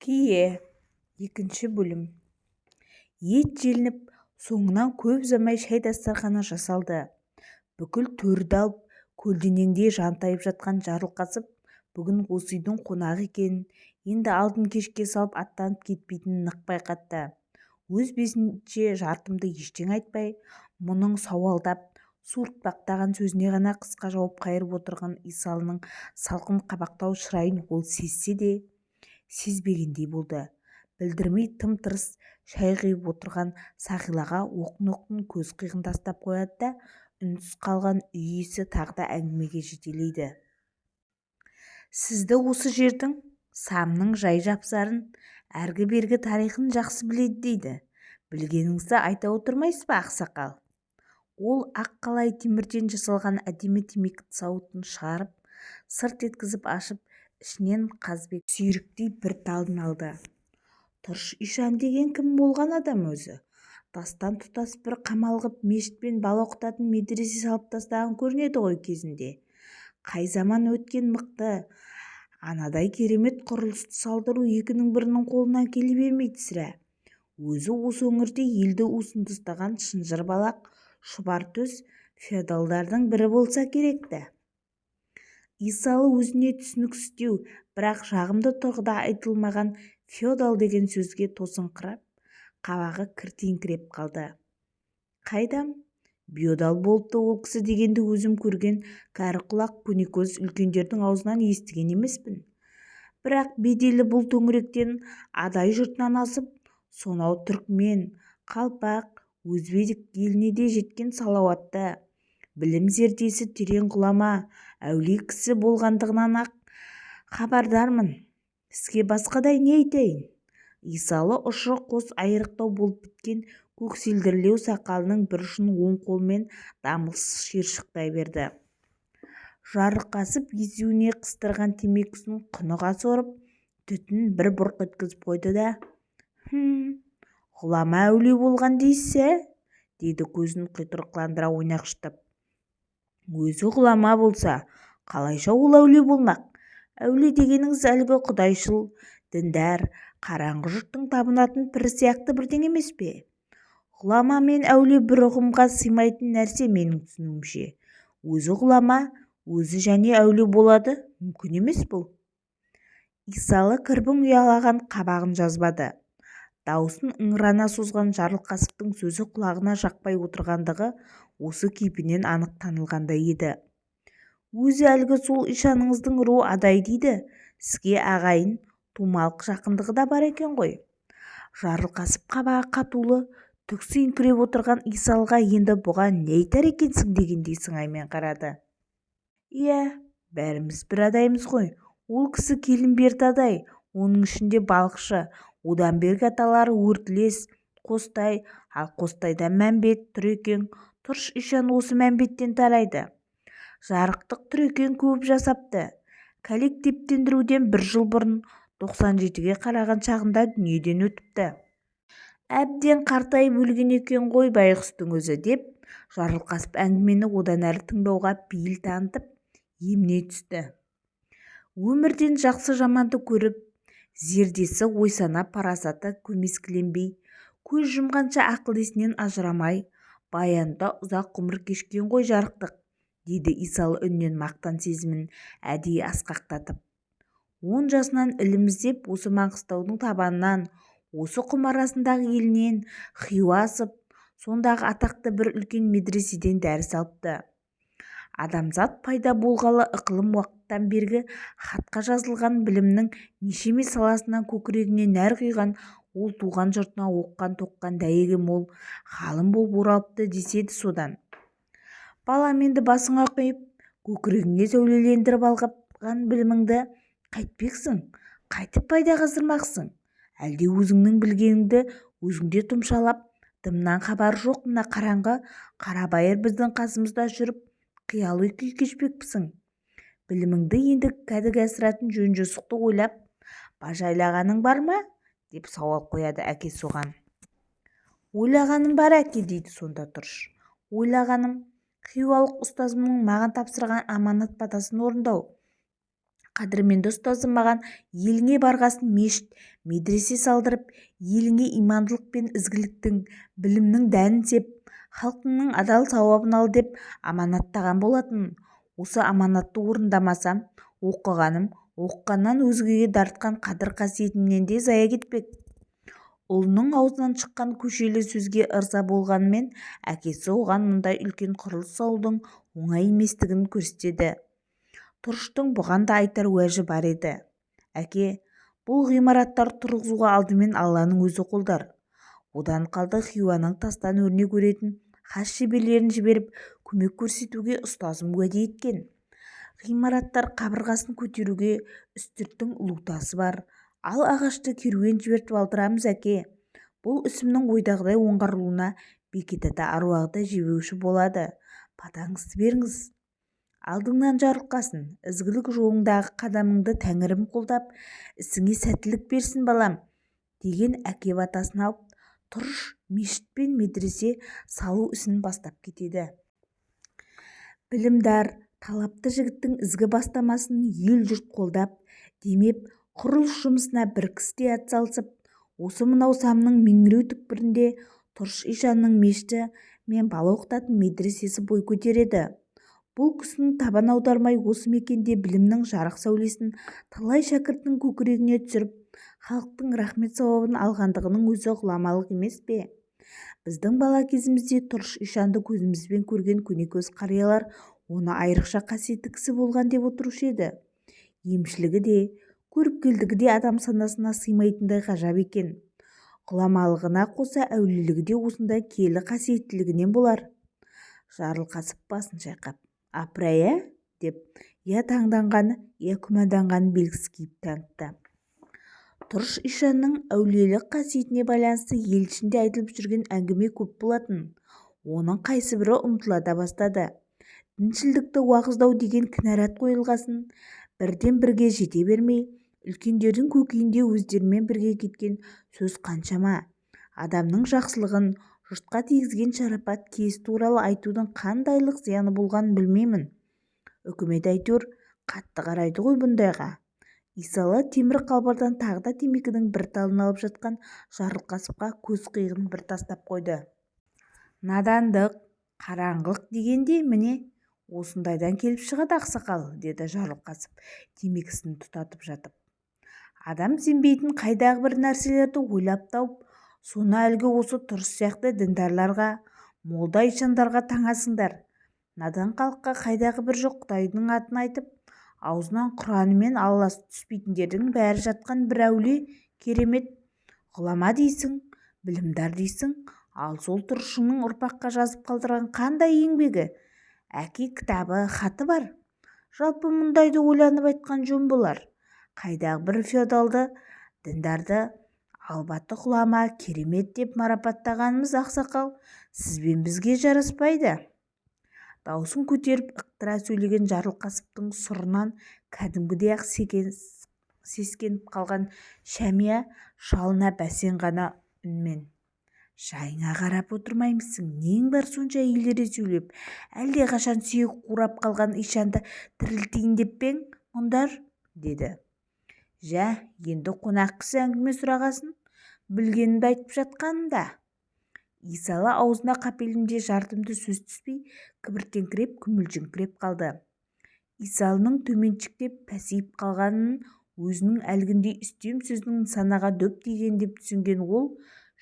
Кие. Екінші бөлім. Ет желініп, соңынан көп ұзамай шай дастарқаны жасалды. Бүкіл төрді алып, көлденеңдей жантайып жатқан Жарылқасып бүгін осы үйдің қонағы екенін, енді алдын кешке салып аттанып кетпейтінін нық байқатты. Өз бетінше жартымды ештеңе айтпай, мұның сауалдап, суыртпақтаған сөзіне ғана қысқа жауап қайырып отырған Исалының салқын қабақтау шырайын ол сезсе де, сезбегендей болды. Білдірмей тым-тырыс шай құйып отырған Сағилаға оқтын-оқтын көз қиығын тастап қояды да, үнсіз қалған үй иесі тағы да әңгімеге жетелейді. Сізді осы жердің, самның жай-жапсарын, әргі-бергі тарихын жақсы біледі дейді. Білгеніңізді айта отырмайсыз ба, ақсақал? Ол ақ қалайы темірден жасалған әдемі темекі сауытын шығарып, сырт еткізіп ашып, ішінен қазыбек сүйріктей бір талын алды. Тұрыш ишан деген кім болған адам өзі? Тастан тұтас бір қамал ғып, мешіт пен бала оқытатын медресе салып тастаған көрінеді ғой кезінде. Қай заман өткен мықты, анадай керемет құрылысты салдыру екінің бірінің қолынан келе бермейді сірә. Өзі осы өңірде елді уысында шынжыр балақ, шұбар төс феодалдардың бірі болса керек-ті. Исалы өзіне түсініксіздеу, бірақ жағымды тұрғыда айтылмаған феодал деген сөзге тосыңқырап, қабағы кіртиіңкіреп қалды. Қайдам, беодал болыпты ол кісі дегенді өзім көрген кәрі құлақ көнекөз үлкендердің аузынан естіген емеспін. Бірақ беделі бұл төңіректен, Адай жұртынан асып, сонау түркмен, қалпақ, өзбек еліне де жеткен салауатты, білім зердесі терең ғұлама, әулие кісі болғандығынан-ақ хабардармын. Сізге басқадай не айтайын? Исалы ұшы қос айрықтау болып біткен көкселдірлеу сақалының бір ұшын оң қолымен дамылсыз шиыршықтай берді. Жарылқасып езуіне қыстырған темекісін құныға сорып, түтінін бір бұрқ еткізіп қойды да, «Хм, ғұлама әулие болған дейсіз, ә?» деді көзін құйтырқыландыра ойнақшытып. Өзі ғұлама болса, қалайша ол әулие болмақ? Әулие дегеніңіз әлгі құдайшыл, діндар, қараңғы жұрттың табынатын пірі сияқты бірдеңе емес пе? Ғұлама мен әулие бір ұғымға сыймайтын нәрсе менің түсінуімше. Өзі ғұлама, өзі және әулие болады, мүмкін емес бұл. Исалы кірбің ұялаған қабағын жазбады. Даусын ыңырана созған Жарылқасовтың сөзі құлағына жақпай отырғандығы осы кейпінен анық танылғандай еді. Өзі әлгі сол ишаныңыздың руы Адай дейді, сізге ағайын, тумалық жақындығы да бар екен ғой. Жарылқасып қабағы қатулы, түксиіңкіреп отырған Исалыға енді бұған не айтар екенсің дегендей сыңаймен қарады. Иә, бәріміз бір Адаймыз ғой. Ол кісі Келімберді Адай, оның ішінде балықшы, одан бергі аталары Өртілес, Қостай, ал Қостайдан Мәмбет, Тұрекең, Тұрыш ишан осы Мәмбеттен тарайды. Жарықтық Тұрекең көп жасапты. Кәлек тектендіруден бір жыл бұрын 97-ге қараған шағында дүниеден өтіпті. Әбден қартайып өлген екен ғой байғұстың өзі, деп Жарылқасып әңгімені одан әрі тыңдауға пейіл танытып, еміне түсті. Өмірден жақсы-жаманды көріп, зердесі ойсана, парасаты көмескіленбей, көз жұмғанша ақыл-есінен ажырамай, баянды ұзақ ғұмыр кешкен ғой жарықтық, деді Исалы үнінен мақтан сезімін әдейі асқақтатып. 10 жасынан ілім іздеп, осы Маңғыстаудың табанынан, осы құм арасындағы елінен Хиуа асып, сондағы атақты бір үлкен медреседен дәріс алыпты. Адамзат пайда болғалы ықылым уақыттан бергі хатқа жазылған білімнің нешеме саласынан көкірегіне нәр құйған ол туған жұртына оқыған-тоқыған дәйегі мол ғалым болып оралыпты деседі содан. Балам, енді басыңа құйып, көкірегіңе сәулелендіріп алған біліміңді қайтпексің, қайтіп пайдаға асырмақсың? Әлде өзіңнің білгеніңді өзіңде тұмшалап, дымнан хабары жоқ мына қараңғы қарабайыр біздің қасымызда жүріп қияли күй кешпекпісің? Біліміңді енді кәдеге асыратын жөн-жосықты ойлап, бажайлағаның бар ма? деп сауал қояды әкесі оған. Ойлағаным бар, әке, дейді сонда Тұрыш. Ойлағаным, хиуалық ұстазымның маған тапсырған аманат батасын орындау. Қадірменді ұстазым маған еліңе барғасын мешіт, медресе салдырып, еліңе имандылық пен ізгіліктің, білімнің дәнін сеп, халқыңның адал сауабын ал деп аманаттаған болатын. Осы аманатты орындамасам, оқығаным, оқығаннан өзгеге дарытқан қадір-қасиетімнен де зая кетпек. Ұлының аузынан шыққан көшелі сөзге ырза болғанымен, әкесі оған мұндай үлкен құрылыс салудың оңай еместігін көрсетеді. Тұрыштың бұған да айтар уәжі бар еді. Әке, бұл ғимараттар тұрғызуға алдымен Алланың өзі қолдар. Одан қалды Хиуаның тастан өрнек өретін хас шеберлерін жіберіп, көмек көрсетуге ұстазым уәде еткен. Ғимараттар қабырғасын көтеруге үстірттің ұлутасы бар. Ал ағашты керуен жібертіп алдырамыз, әке. Бұл ісімнің ойдағыдай оңғарылуына Бекет ата аруағы да жебеуші болады. Батаңызды беріңіз. Алдыңнан жарылқасын, ізгілік жолындағы қадамыңды тәңірім қолдап, ісіңе сәттілік берсін, балам, деген әке батасын алып, Тұрыш мешіт пен медресе салу ісін бастап кетеді. Білімдар, талапты жігіттің ізгі бастамасын ел-жұрт қолдап, демеп, құрылыс жұмысына бір кісідей атсалысып, осы мынау самның меңіреу түкпірінде Тұрыш ишанның мешіті мен бала оқытатын медресесі бой көтереді. Бұл кісінің табан аудармай осы мекенде білімнің жарық сәулесін талай шәкірттің көкірегіне түсіріп, халықтың рахмет сауабын алғандығының өзі ғұламалық емес пе? Біздің бала кезімізде Тұрыш ишанды көзімізбен көрген көнекөз қариялар оны айрықша қасиетті кісі болған деп отырушы еді. Емшілігі де, көріпкелдігі де адам санасына сыймайтындай ғажап екен. Ғұламалығына қоса әулиелігі де осындай киелі қасиеттілігінен болар. Жарылқасып басын шайқап, апырай, ә? Деп, я таңданғаны, я күмәнданғаны белгісіз кейіп танытты. Тұрыш ишанның әулиелік қасиетіне байланысты ел ішінде айтылып жүрген әңгіме көп болатын. Оның қайсыбірі ұмытыла да бастады. Діншілдікті уағыздау деген кінәрат қойылғасын, бірден бірге жете бермей, үлкендердің көкейінде өздерімен бірге кеткен сөз қаншама. Адамның жақсылығын, жұртқа тигізген шарапат киесі туралы айтудың қандайлық зияны болғанын білмеймін. Үкімет әйтеуір қатты қарайды ғой бұндайға. Исалы темір қалбырдан тағы да темекінің бір талын алып жатқан Жарылқасовқа көз қиығын бір тастап қойды. Надандық, қараңғылық дегенде міне осындайдан келіп шығады, ақсақал, деді Жарылқасов темекісін тұтатып жатып. Адам сенбейтін қайдағы бір нәрселерді ойлап тауып, соны әлгі осы Тұрыш сияқты діндарларға, молда ишандарға таңасыңдар. Надан халыққа қайдағы бір жоқ құдайдың атын айтып, аузынан Құраны мен Алласы түспейтіндердің бәрі жатқан бір әулие, керемет ғұлама дейсің, білімдар дейсің, ал сол Тұрышыңның ұрпаққа жазып қалдырған қандай еңбегі, әке кітабы, хаты бар? Жалпы мұндайды ойланып айтқан жөн болар. Қайдағы бір феодалды, діндарды албаты ғұлама, керемет деп марапаттағанымыз, ақсақал, сіз бен бізге жараспайды. Даусын көтеріп ықтыра сөйлеген Жарылқасовтың сұрынан кәдімгідей-ақ сескеніп қалған Шәмия шалына бәсең ғана үнмен: Жайыңа қарап отырмаймысың, нең бар сонша еліре сөйлеп, әлдеқашан сүйегі қурап қалған ишанды тірілтейін деп пе ең мұндар? Деді. Жә, енді қонақ кісі әңгіме сұрағасын, білгенімді айтып жатқаным да. Исалы аузына қапелімде жартымды сөз түспей, кібіртіктеңкіреп, күмілжіңкіреп қалды. Исалының төменшіктеп пәсейіп қалғанын өзінің әлгіндей үстем сөзінің нысанаға дөп тиген деп түсінген ол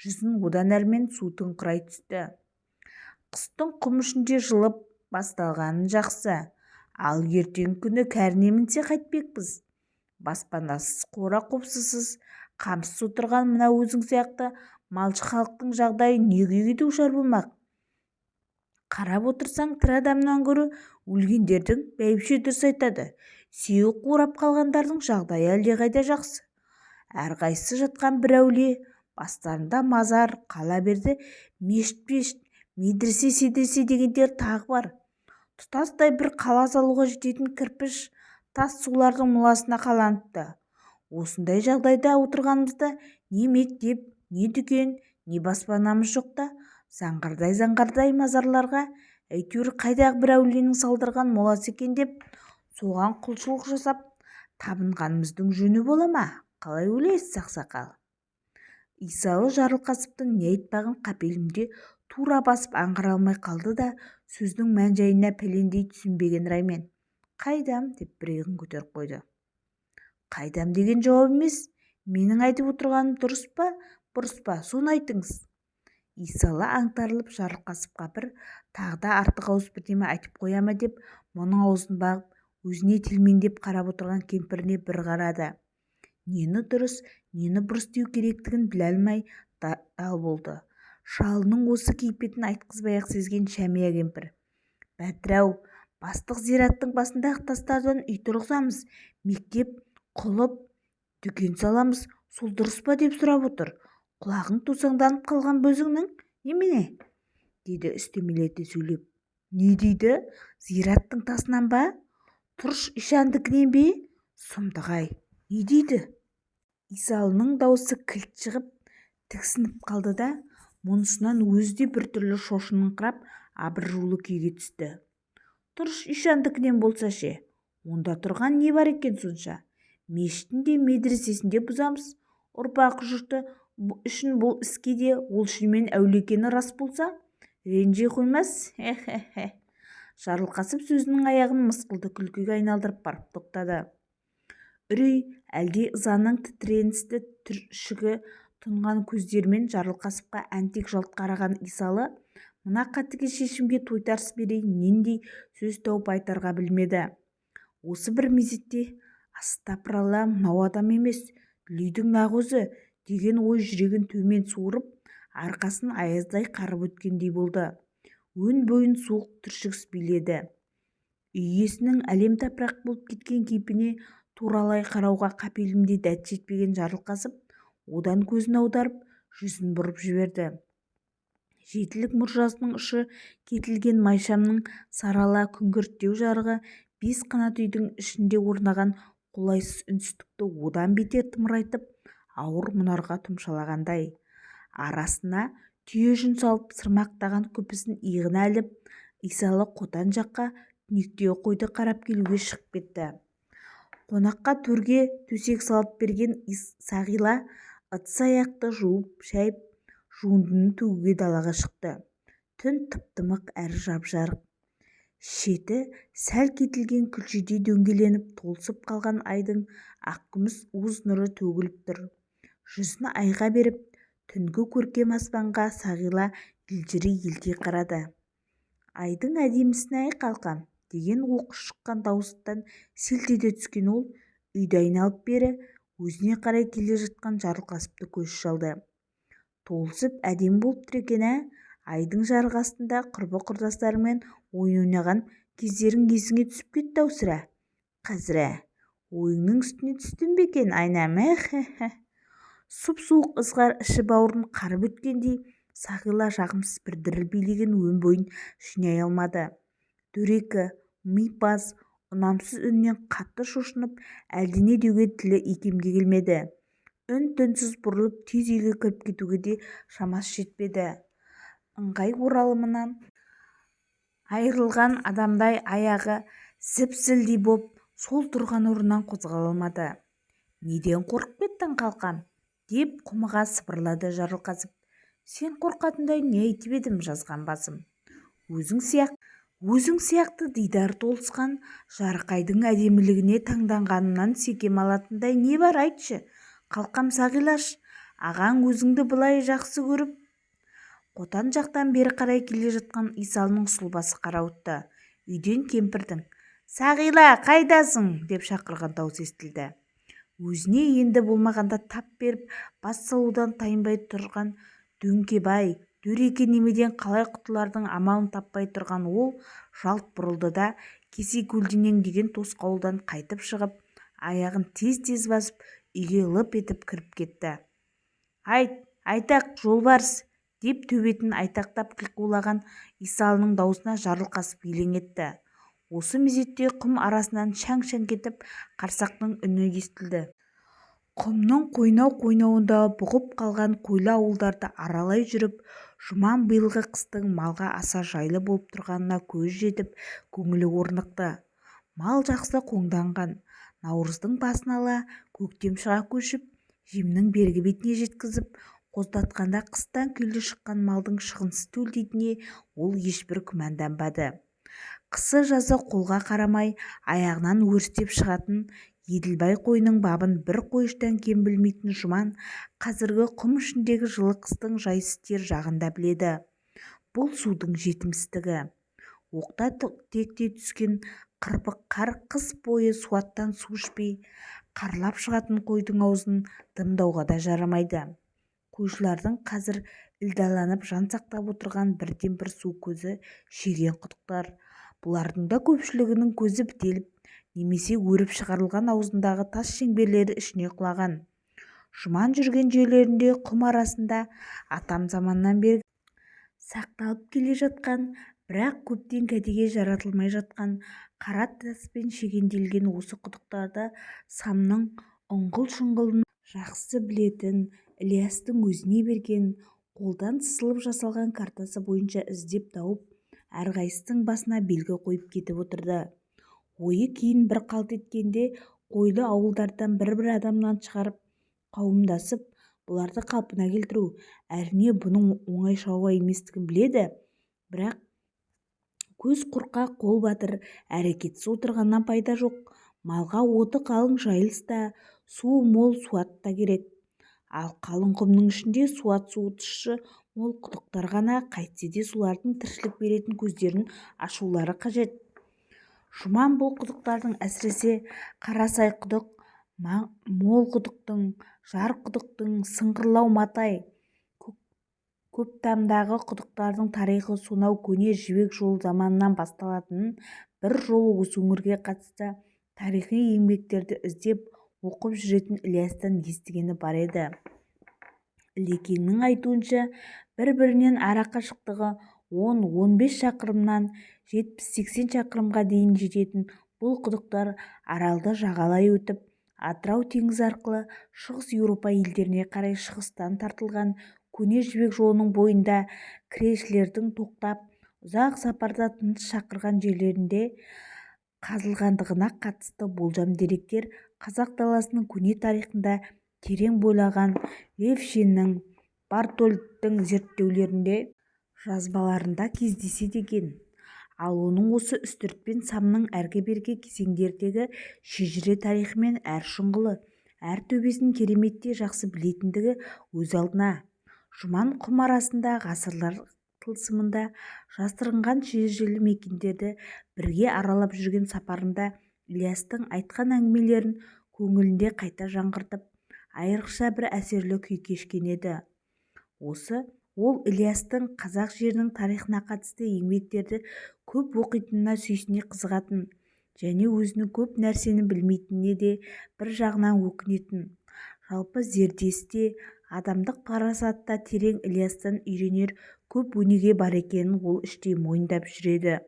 жүзін одан әрмен суытыңқырай түсті. Қыстың құм ішінде жылып басталғаны жақсы, ал ертеңгі күні кәріне мінсе қайтпекпіз? Баспанасыз, қора-қопсысыз, қамсыз отырған мына өзің сияқты малшы халықтың жағдайы не күйге душар болмақ? Қарап отырсаң, тірі адамнан гөрі өлгендердің, бәйбіше дұрыс айтады, сүйегі қурап қалғандардың жағдайы әлдеқайда жақсы. Әрқайсысы жатқан бір әулие, бастарында мазар, қала берді мешіт-пешіт, медресе-седресе дегендер тағы бар. Тұтастай бір қала салуға жететін кірпіш, тас солардың моласына қаланыпты. Осындай жағдайда отырғанымызда не мектеп, не дүкен, не баспанамыз жоқта, заңғардай-заңғардай мазарларға әйтеуір қайдағы бір әулиенің салдырған моласы екен деп, соған құлшылық жасап, Табынғанымыздың жөні бола ма, қалай ойлайсыз, ақсақал? Исалы Жарылқасовтың не айтпағын қапелімде тура басып аңғара алмай қалды да, сөздің мән-жайына пәлендей түсінбеген раймен: «Қайдам?» – деп бір иығын көтеріп қойды. «Қайдам деген жауап емес, менің айтып отырғаным дұрыс па, бұрыс па, соны айтыңыз». Исалы аңтарылып, Жарылқасовқа бір тағы да артық ауыз бірдеме айтып қоя ма деп, мұның аузын бағып, өзіне телмеңдеп қарап отырған кемпіріне бір қарады. Нені дұрыс, нені бұрыс деу керектігін біле алмай дал болды. Шалының осы кейпетін айтқызбай-ақ сезген Шәмия кемпір: «Бәтір-ау, бастық зираттың басындағы тастардан үй тұрғызамыз, мектеп, құлып, дүкен саламыз, сол дұрыс па деп сұрап отыр. Құлағың тосаңданып қалған ба өзіңнің, немене?» – деді үстемелете сөйлеп. «Не дейді? Зираттың тасынан ба? Тұрыш ишандікінен бе? Сұмдық-ай, не дейді?» Исалының даусы кілт шығып, тіксініп қалды да, мұнысынан өзі де біртүрлі шошыныңқырап, абыржулы күйге түсті. «Тұрыш ишандікінен болса ше? Онда тұрған не бар екен сонша? Мешітін де, медресесін де бұзамыз. Ұрпақ жұрты үшін бұл іске де ол шынымен әулие екені рас болса, ренжи қоймас, хе-хе-хе». Жарылқасов сөзінің аяғын мысқылды күлкіге айналдырып барып тоқтады. Үрей, әлде ызаның тітіреністі түршігі тұнған көздерімен Жарылқасовқа әнтек жалт қараған Исалы мына қатыгез шешімге тойтарыс берейін нендей сөз тауып айтарға білмеді. Осы бір мезетте «Астапыралла, мынау адам емес, дүлейдің нақ өзі» деген ой жүрегін төмен суырып, арқасын аяздай қарып өткендей болды. Өн бойын суық түршігіс биледі. Үй иесінің әлем-тапырақ болып кеткен кейпіне туралай қарауға қапелімде дәті жетпеген Жарылқасов одан көзін аударып, жүзін бұрып жіберді. Жетілік мұржасының ұшы кетілген майшамның сарала күңгірттеу жарығы бес қанат үйдің ішінде орнаған қолайсыз үнсіздікті одан бетер тымырайтып, ауыр мұнарға тұмшалағандай. Арасына түйе жүн салып сырмақтаған күпісін иығына іліп, Исалы қотан жаққа түнектегі қойды қарап келуге шығып кетті. Қонаққа төрге төсек салып берген Сағила ыдыс-аяқты жуып-шайып, жуындыны төгуге далаға шықты. Түн тып-тымық әрі жап-жарық. Шеті сәл кетілген күлшедей дөңгеленіп толысып қалған айдың ақкүміс уыз нұры төгіліп тұр. Жүзін айға беріп, түнгі көркем аспанға Сағила елжірей елти қарады. «Айдың әдемісін-ай, қалқам!» деген оқыс шыққан дауыстан селт ете түскен ол үйді айналып бері, өзіне қарай келе жатқан Жарылқасовты көзі шалды. «Толысып әдемі болып тұр екен, ә? Айдың жарығы астында құрбы-құрдастарыңмен ойын ойнаған кездерің есіңе түсіп кетті-ау сірә. Қазір, ә? Ойыңның үстіне түстім бе екен, айнам, ә-хе-хе!» Сұп-суық ызғар іші-бауырын қарып өткендей, Сағила жағымсыз бір діріл билеген өн бойын жинай алмады. Дөрекі, мипаз, ұнамсыз үннен қатты шошынып, әлдене деуге тілі икемге келмеді. Үн-түнсіз бұрылып, тез үйге кіріп кетуге де шамасы жетпеді. Ыңғай оралымынан айырылған адамдай аяғы зіп-зілдей боп, сол тұрған орнынан қозғала алмады. «Неден қорқып кеттің, қалқам?» – деп құмыға сыбырлады Жарылқасов. «Сен қорқатындай не айтып едім, жазған басым? Өзің сияқты дидары толысқан жарық айдың әдемілігіне таңданғанымнан секем алатындай не бар, айтшы, қалқам Сағилаш? Ағаң өзіңді былай жақсы көріп». Қотан жақтан бері қарай келе жатқан Исалының сұлбасы қарауытты. Үйден кемпірдің: «Сағила, қайдасың?» – деп шақырған даусы естілді. Өзіне енді болмағанда тап беріп бас салудан тайынбай тұрған дөңкебай, дөрекі немеден қалай құтылардың амалын таппай тұрған ол жалт бұрылды да, кесе көлденеңдеген тосқауылдан қайтып шығып, аяғын тез-тез басып, үйге лып етіп кіріп кетті. «Айт, айтақ, жолбарыс!» – деп төбетін айтақтап қиқулаған Исалының даусына Жарылқасов елең етті. Осы мезетте құм арасынан шаң-шаң кетіп, қарсақтың үні естілді. Құмның қойнау-қойнауында бұғып қалған қойлы ауылдарды аралай жүріп, Жұман биылғы қыстың малға аса жайлы болып тұрғанына көзі жетіп, көңілі орнықты. Мал жақсы қоңданған. Наурыздың басын ала көктем шыға көшіп, жемнің бергі бетіне жеткізіп, қоздатқанда қыстан күйлі шыққан малдың шығынсыз төлдейтініне ол ешбір күмәнданбады. Қысы-жазы қолға қарамай аяғынан өрістеп шығатын Еділбай қойының бабын бір қойшыдан кем білмейтін Жұман қазіргі құм ішіндегі жылы қыстың жайсыз тер жағын да біледі. Бұл судың жетімсіздігі. Оқта-текте түскен қырбық қар қыс бойы суаттан су ішпей қарлап шығатын қойдың аузын дымдауға да жарамайды. Қойшылардың қазір ілдаланып жан сақтап отырған бірден-бір су көзі шеген құдықтар. Бұлардың да көпшілігінің көзі бітеліп немесе өріп шығарылған аузындағы тас шеңберлері ішіне құлаған. Жұман жүрген жерлерінде құм арасында атам заманнан бері сақталып келе жатқан, бірақ көптен кәдеге жаратылмай жатқан қара таспен шегенделген осы құдықтарды самның ұңғыл-шұңғылын жақсы білетін Ілиястың өзіне берген, қолдан сызылып жасалған картасы бойынша іздеп тауып, әрқайсысының басына белгі қойып кетіп отырды. Ойы кейін бір қалт еткенде қойлы ауылдардан бір-бір адамнан шығарып, қауымдасып, бұларды қалпына келтіру. Әрине, бұның оңай шаруа еместігін біледі, бірақ көз қорқақ, қол батыр, әрекетсіз отырғаннан пайда жоқ. Малға оты қалың жайылыс та, суы мол суат та керек. Ал қалың құмның ішінде суат суы тұщы мол құдықтар ғана, қайтсе де солардың тіршілік беретін көздерін ашулары қажет. Жұман бұл құдықтардың, әсіресе Қарасай құдық, Мол құдықтың, Жар құдықтың, Сыңғырлау, Матай, Көктамдағы құдықтардың тарихы сонау көне Жібек жолы заманынан басталатынын бір жолы осы өңірге қатысты тарихи еңбектерді іздеп оқып жүретін Ілиястан естігені бар еді. Ілекеңнің айтуынша, бір-бірінен ара қашықтығы 10-15 шақырымнан 70-80 шақырымға дейін жететін бұл құдықтар Аралды жағалай өтіп, Атырау теңізі арқылы Шығыс Еуропа елдеріне қарай шығыстан тартылған көне Жібек жолының бойында кресшілердің тоқтап, ұзақ сапарда тыныш шақырған жерлерінде қазылғандығына қатысты болжам-деректер қазақ даласының көне тарихына терең бойлаған Левшиннің, Бартольдтің зерттеулерінде, жазбаларында кездеседі екен. Ал оның осы Үстірт пен Самның әргі-бергі кезеңдердегі шежіре тарихы мен әр шұңғылы, әр төбесін кереметтей жақсы білетіндігі өз алдына. Жұман құм арасында ғасырлар тылсымында жасырынған шежірелі мекендерді бірге аралап жүрген сапарында Ілиястың айтқан әңгімелерін көңілінде қайта жаңғыртып, айрықша бір әсерлі күй кешкен еді. Осы ол Ілиястың қазақ жерінің тарихына қатысты еңбектерді көп оқитынына сүйсіне қызығатын және өзінің көп нәрсені білмейтініне де бір жағынан өкінетін. Жалпы зердесі де, адамдық парасаты да терең Ілиястан үйренер көп өнеге бар екенін ол іштей мойындап жүреді.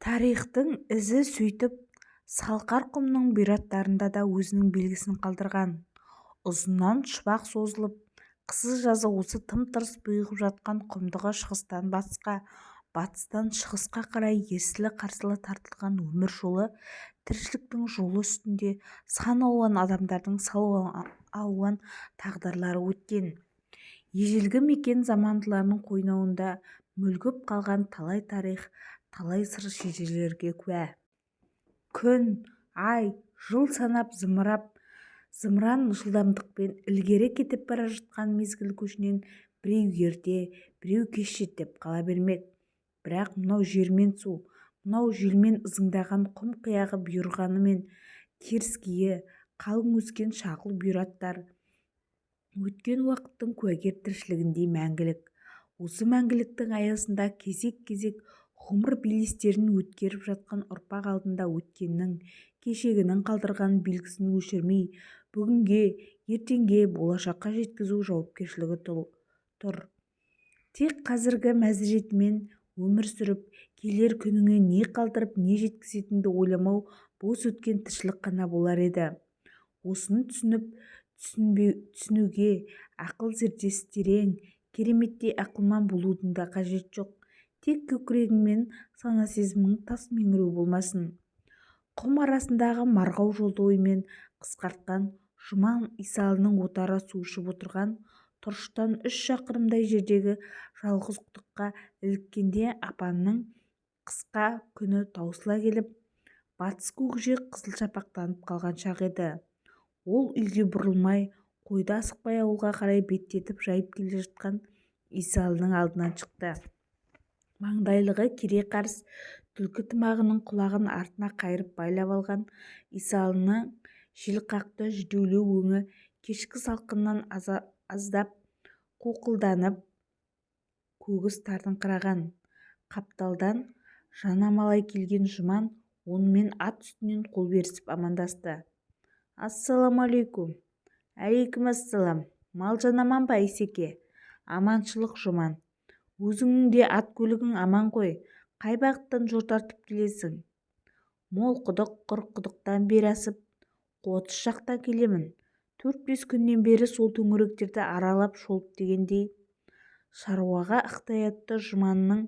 Тарихтың ізі сөйтіп салқар құмның бұйраттарында да өзінің белгісін қалдырған. Ұзыннан шұбақ созылып, қысы-жазы осы тым-тырыс бұйығып жатқан құмдығы шығыстан батысқа, батыстан шығысқа қарай ерсілі-қарсылы тартылған өмір жолы, тіршіліктің жолы үстінде сан алуан адамдардың сан алуан тағдырлары өткен. Ежелгі мекен замандыларының қойнауында мүлгіп қалған талай тарих, талай сыр шежірелерге куә. Күн, ай, жыл санап зымыран жылдамдықпен ілгері кетіп бара жатқан мезгіл көшінен біреу ерте, біреу кеш шеттеп қала бермек. Бірақ мынау жер мен су, мынау желмен ызыңдаған құм қияғы бұйырғаны мен теріскейі қалың өскен шағыл бұйраттар өткен уақыттың куәгер тіршілігіндей мәңгілік. Осы мәңгіліктің аясында кезек-кезек ғұмыр белестерін өткеріп жатқан ұрпақ алдында өткеннің, кешегінің қалдырған белгісін өшірмей, бүгінге, ертеңге, болашаққа жеткізу жауапкершілігі тұр. Тек қазіргі мәзіретімен өмір сүріп, келер күніңе не қалдырып, не жеткізетініңді ойламау бос өткен тіршілік қана болар еді. Осыны түсініп, түсінуге ақыл зердесі терең, кереметтей ақылман болудың да қажеті жоқ. Тек көкірегің мен сана-сезімің тас меңіреу болмасын. Құм арасындағы марғау жолды оймен қысқартқан Жұман Исалының отары су ішіп отырған Тұрыштан 3 шақырымдай жердегі жалғыз құдыққа іліккенде апанның қысқа күні таусыла келіп, батыс көкжиек қызыл шапақтанып қалған шақ еді. Ол үйге бұрылмай қойды асықпай ауылға қарай беттетіп жайып келе жатқан Исалының алдынан шықты. Маңдайлығы кере қарыс түлкі тымағының құлағын артына қайырып байлап алған Исалының желқақты жүдеулеу өңі кешкі салқыннан аздап қуқылданып, көгіс тартыңқыраған. Қапталдан жанамалай келген Жұман онымен ат үстінен қол берісіп амандасты. Ассалаумалейкум! Әлейкумассалам! Мал-жан аман ба, Исеке? Аманшылық, Жұман. Өзіңнің де ат-көлігің аман ғой. Қай бағыттан жол тартып келесің? Молқұдық, Қырыққұдықтан бері асып, Қотыс жақтан келемін. 4-5 күннен бері сол төңіректерді аралап шолып дегендей, шаруаға ықтаятты Жұманның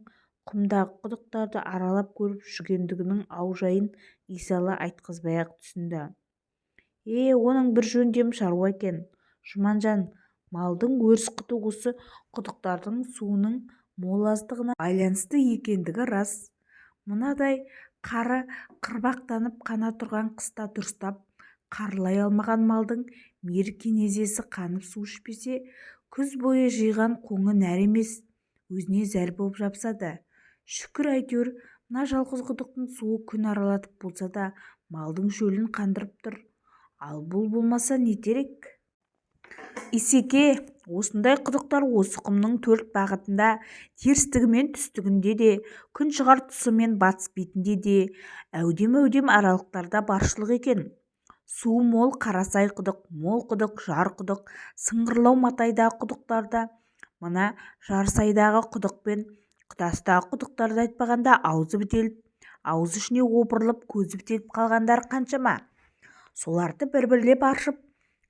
құмдағы құдықтарды аралап көріп жүргендігінің аужайын Исалы айтқызбай-ақ түсінді. Е, оның бір жөндем шаруа екен, Жұманжан. Малдың өріс-құты осы құдықтардың суының мол-аздығына байланысты екендігі рас. Мынадай қары қырбақтанып қана тұрған қыста дұрыстап қарлай алмаған малдың мейір-кенезесі қанып су ішпесе, күз бойы жиған қоңы нәр емес, өзіне зәр боп жабысады. Шүкір, әйтеуір, мына жалғыз құдықтың суы күн аралатып болса да малдың шөлін қандырып тұр. Ал бұл болмаса нетер ек? Исеке, осындай құдықтар осы құмның төрт бағытында, терістігі мен түстігінде де, күншығар тұсы мен батыс бетінде де әудем-әудем аралықтарда баршылық екен. Суы мол Қарасай құдық, Молқұдық, Жарқұдық, Сыңғырлау матайдағы құдықтарда, мына Жарсайдағы құдық пен Құдастағы құдықтарды айтпағанда, аузы бітеліп, ауыз ішіне опырылып, көзі бітеліп қалғандары қаншама? Соларды бір-бірлеп аршып,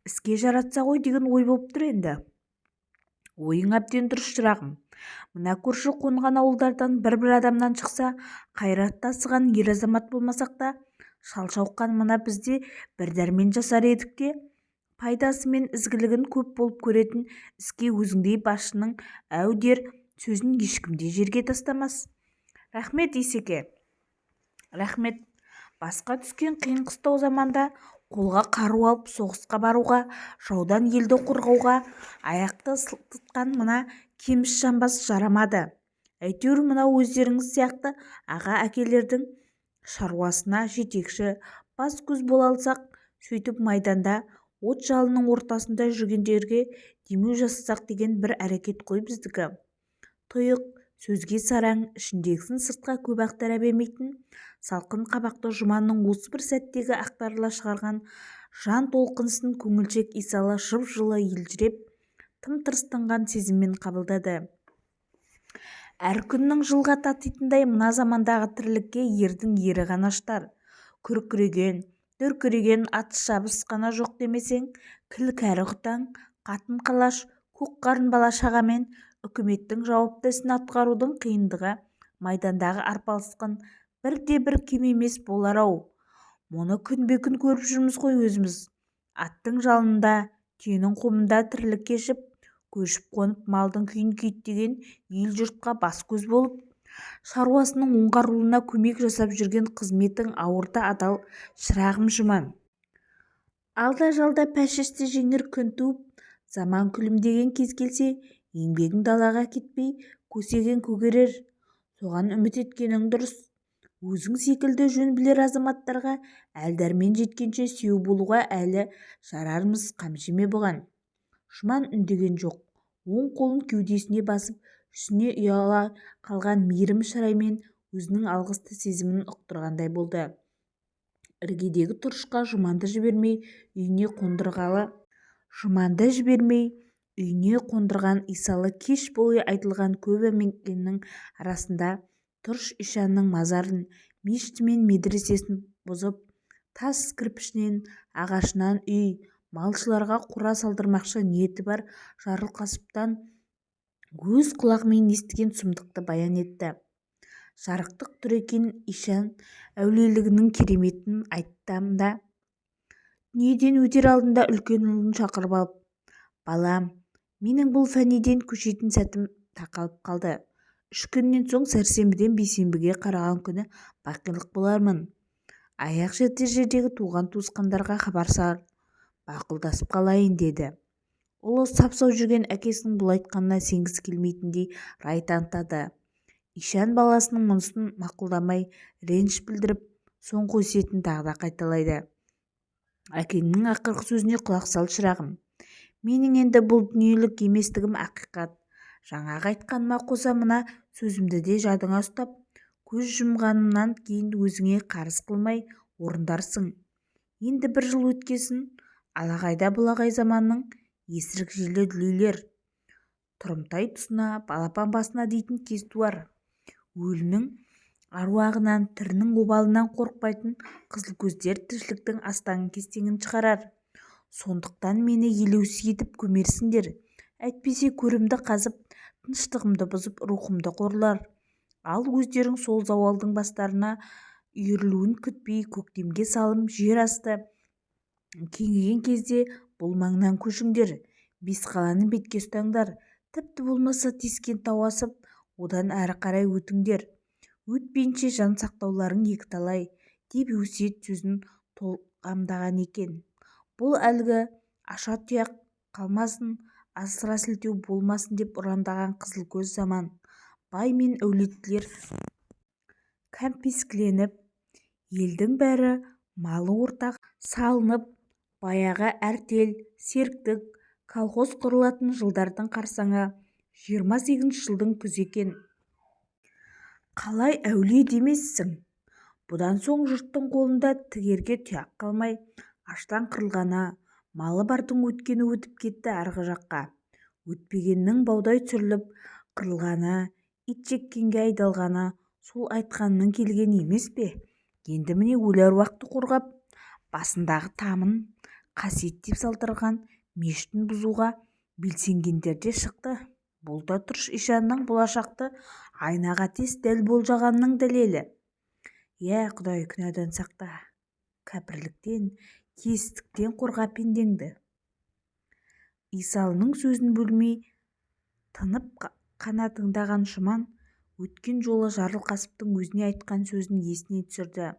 іске жаратса ғой деген ой болып тұр енді. Ойың әбден дұрыс, шырағым. Мына көрші қонған ауылдардан бір-бір адамнан шықса, қайратты асыған ер-азамат болмасақ та, шал-шауқан мына біз де бір дәрмен жасар едік те. Пайдасы мен ізгілігін көп болып көретін іске өзіңдей басшының әу дер сөзін ешкім де жерге тастамас. Рахмет, Исеке, рахмет. Басқа түскен қиын-қыстау заманда қолға қару алып соғысқа баруға, жаудан елді қорғауға аяқты сылтытқан мына кеміс жамбас жарамады. Әйтеуір, мынау өздеріңіз сияқты аға әкелердің шаруасына жетекші, бас-көз бола алсақ, сөйтіп майданда от-жалынның ортасында жүргендерге демеу жасасақ деген бір әрекет қой біздікі. Тұйық, сөзге сараң, ішіндегісін сыртқа көп ақтара бермейтін салқын қабақты Жұманның осы бір сәттегі ақтарыла шығарған жан толқынысын көңілшек Исалы жып-жылы елжіреп, тым-тырыс тынған сезіммен қабылдады. Әр күннің жылға татитындай мына замандағы тірлікке ердің ері ғана шыдар. Күркіреген, дүркіреген атыс-шабыс қана жоқ демесең, кіл кәрі-құртаң, қатын-қалаш, көк қарын бала-шағамен үкіметтің жауапты ісін атқарудың қиындығы майдандағы арпалыстан бірде-бір кем емес болар-ау. Мұны күнбе-күн көріп жүрміз ғой өзіміз. Аттың жалында, түйенің қомында тірлік кешіп, көшіп-қонып, малдың күйін күйттеген ел-жұртқа бас-көз болып, шаруасының оңғарылуына көмек жасап жүрген қызметің ауыр да адал, шырағым Жұман. Алда-жалда пәшісті жеңер күн туып, заман күлімдеген кез келсе, еңбегің далаға кетпей, көсегең көгерер. Соған үміт еткенің дұрыс. Өзің секілді жөн білер азаматтарға әл-дәрмен жеткенше сүйеу болуға әлі жарармыз, қам жеме бұған. Жұман үндеген жоқ. Оң қолын кеудесіне басып, жүзіне ұялай қалған мейірім шыраймен өзінің алғысты сезімін ұқтырғандай болды. Іргедегі Тұрышқа Жұманды жібермей үйіне қондырғалы Жұманды жібермей үйіне қондырған Исалы кеш бойы айтылған көп әңгіменің арасында Тұрыш ишанның мазарын, мешіті мен медресесін бұзып, тас кірпішінен, ағашынан үй, малшыларға қора салдырмақшы ниеті бар Жарылқасыптан өз құлағымен естіген сұмдықты баян етті. Жарықтық Тұрекен ишан әулиелігінің кереметін айтам да. Дүниеден өтер алдында үлкен ұлын шақырып алып, «Балам, менің бұл фәниден көшетін сәтім тақалып қалды. 3 күннен соң, сәрсенбіден бейсенбіге қараған күні бақилық болармын. Аяқ жетер жердегі туған-туысқандарға хабар сал, мақұлдасып қалайын», — деді. Ұлы сап-сау жүрген әкесінің бұл айтқанына сенгісі келмейтіндей рай танытады. Ишан баласының мұнысын мақұлдамай, реніш білдіріп, соңғы өсиетін тағы да қайталайды. «Әкеңнің ақырғы сөзіне құлақ сал, шырағым. Менің енді бұл дүниелік еместігім ақиқат. Жаңағы айтқаныма қоса мына сөзімді де жадыңа ұстап, көз жұмғанымнан кейін өзіңе қарыз қылмай орындарсың. Енді бір жыл өткесін алағайда бұлағай заманның есірік желі дүлейлер тұрымтай тұсына, балапан басына дейтін кез туар. Өлінің аруағынан, тірінің обалынан қорықпайтын қызылкөздер тіршіліктің астаң-кестеңін шығарар. Сондықтан мені елеусіз етіп көмерсіңдер. Әйтпесе көрімді қазып, тыныштығымды бұзып, рухымды қорлар. Ал өздерің сол зауалдың бастарына үйірілуін күтпей, көктемге салым жер асты кеңіген кезде бұл маңнан көшіңдер. Бесқаланы бетке ұстаңдар. Тіпті болмаса Тескен тау асып, одан әрі қарай өтіңдер. Өйтпейінше жан сақтауларың екіталай», — деп өсиет сөзін толғамдаған екен. Бұл әлгі аша тұяқ қалмасын, асыра сілтеу болмасын деп ұрандаған қызылкөз заман. Бай мен әулеттілер кәмпескеленіп, елдің бәрі малы ортаға салынып, баяғы артель, серіктік, колхоз құрылатын жылдардың қарсаңы, 28-ші жылдың күзі екен. Қалай әулие демессің? Бұдан соң жұрттың қолында тігерге тұяқ қалмай, аштан қырылғаны, малы бардың өткені өтіп кетті арғы жаққа, өтпегенінің баудай түсіріліп қырылғаны, итжеккенге айдалғаны сол айтқанының келгені емес пе? Енді міне, өлі әруақты қорғап, басындағы тамын қасиеттеп салдырған мешітін бұзуға белсенгендер де шықты. Бұл да Тұрыш ишанның болашақты айнаға тез дәл болжағанының дәлелі. Иә, Құдай, күнәдан сақта, кәпірліктен, кесістіктен қорға пендеңді. Исалының сөзін бөлмей тынып қана тыңдаған Жұман өткен жолы Жарылқасовтың өзіне айтқан сөзін есіне түсірді.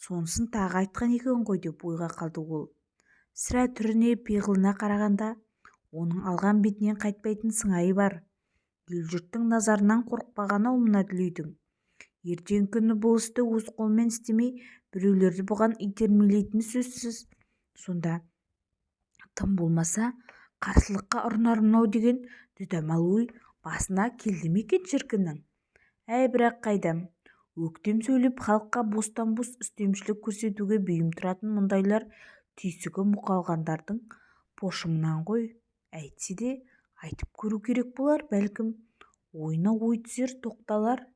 Сонысын тағы айтқан екен ғой деп ойға қалды ол. Сірә, түріне, пиғылына қарағанда, оның алған бетінен қайтпайтын сыңайы бар. Ел-жұрттың назарынан қорықпаған-ау мына дүлейдің. Ертеңгі күні бұл істі өз қолымен істемей, біреулерді бұған итермелейтіні сөзсіз. Сонда тым болмаса қарсылыққа ұрынар мынау деген дүдамал ой басына келді ме екен шіркіннің? Әй, бірақ қайдам, өктем сөйлеп, халыққа бостан-бос үстемшілік көрсетуге бейім тұратын мұндайлар түйсігі мұқалғандардың пошымынан ғой. Әйтсе де айтып көру керек болар, бәлкім, ойына ой түсер, тоқталар.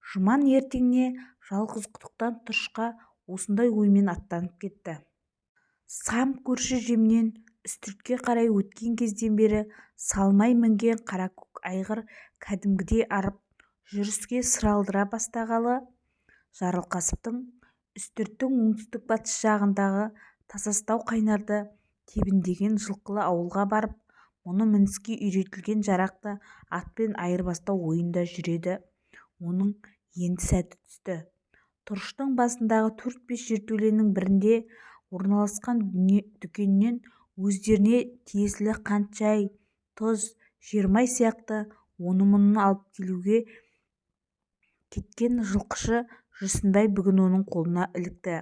Жұман ертеңіне Жалғызқұдықтан Тұрышқа осындай оймен аттанып кетті. Сам көрші Жемнен Үстіртке қарай өткен кезден бері салмай мінген қаракөк айғыр кәдімгідей арып, жүріске сыр алдыра бастағалы Жарылқасовтың Үстірттің оңтүстік-батыс жағындағы тасастау қайнарды тебіндеген жылқылы ауылға барып, мұны мініске үйретілген жарақты атпен айырбастау ойында жүр еді. Оның енді сәті түсті. Тұрыштың басындағы төрт-бес жертөленің бірінде орналасқан дүкеннен өздеріне тиесілі қант, шай, тұз, жермай сияқты оны-мұнын алып келуге кеткен жылқышы Жүрсінбай бүгін оның қолына ілікті.